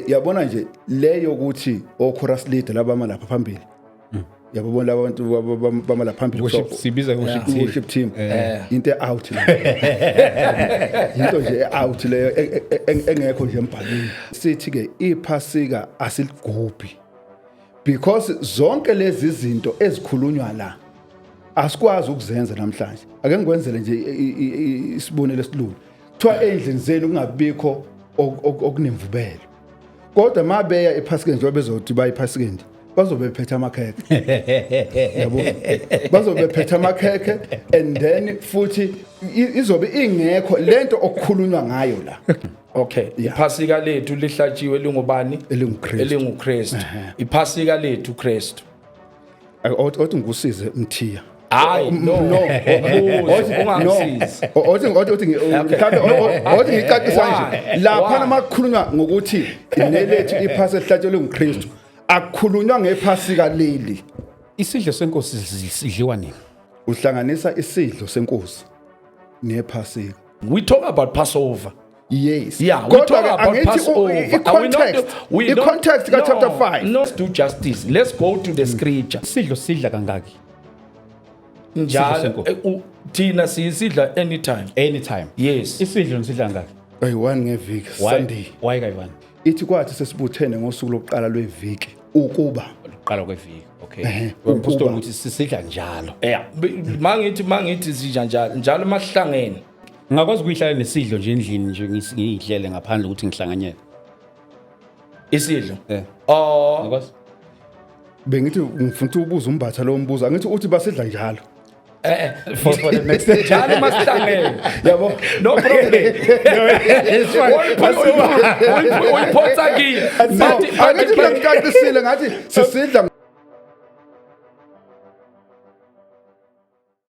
Yabona nje leyo ukuthi o-chorus leader labama lapha phambili, yabona laba bantu bama lapha phambili. Worship, sibiza worship team. Worship team, into out le, into nje out leyo engekho nje embhalweni. Sithi ke iphasika asiligubhi because zonke lezi zinto ezikhulunywa la asikwazi ukuzenza namhlanje. Ake ngikwenzele nje isibonelo esilula. Kuthiwa endlini zenu kungabikho okunemvubelo, kodwa mabeya ephasikeni, njengoba bezothi baye ephasikeni, bazobe bephethe amakhekhe, yabo, bazobe bephethe amakhekhe, and then futhi izobe ingekho lento okukhulunywa ngayo la. Okay. Iphasika lethu lihlatshiwe, lingubani? ElinguKristu. ElinguKristu. Iphasika lethu Kristu. Othi ngikusize, Mthiya. Hayi, no. No. Buza, ungangisizi. Othi mhlawumbe othi ngicacisa Why? nje lapha Why? namakhulunywa ngokuthi nelethu iphasi elihlatshelwe nguKristu, akukhulunywa ngephasika leli. Isidlo senkosi sidliwa nini? Uhlanganisa isidlo senkosi nephasika. We talk about Passover. Yes. Yeah, we Kodwa talk ke about angithi Passover. Are we not- i-context we don't- i-context ka chapter No, 5. No, let's do justice. Let's go to the scripture. Isidlo sidla kangaki? Njalo Senkosi. thina siyisidla anytime. Anytime. Yes. Isidlo nisidla kangaki? Ayi-one ngeviki. Why? Sunday. Why kayi-one? Ithi kwathi sesibuthene ngosuku lokuqala lweviki ukuba Luqala kweviki. Okay. Ukuba. Umpostoli ukuthi sisidla njalo. Yeah. Mangithi sidla njalo, njalo masihlangene. Ngingakwazi ukuyihlala nesidlo nje endlini nje, ngiyidlele ngaphandle ukuthi ngihlanganyele? Isidlo. Eh. Oh, Ngakwazi? Bengithi ngifuna ukubuza uMbatha lo mbuzo. Angithi uthi basidla njalo? For the next Njalo masihlangene. Yabo. No problem. It's fine. Uyiphotsa kimi. No, angithi mina ngicacisile ngathi sisidla.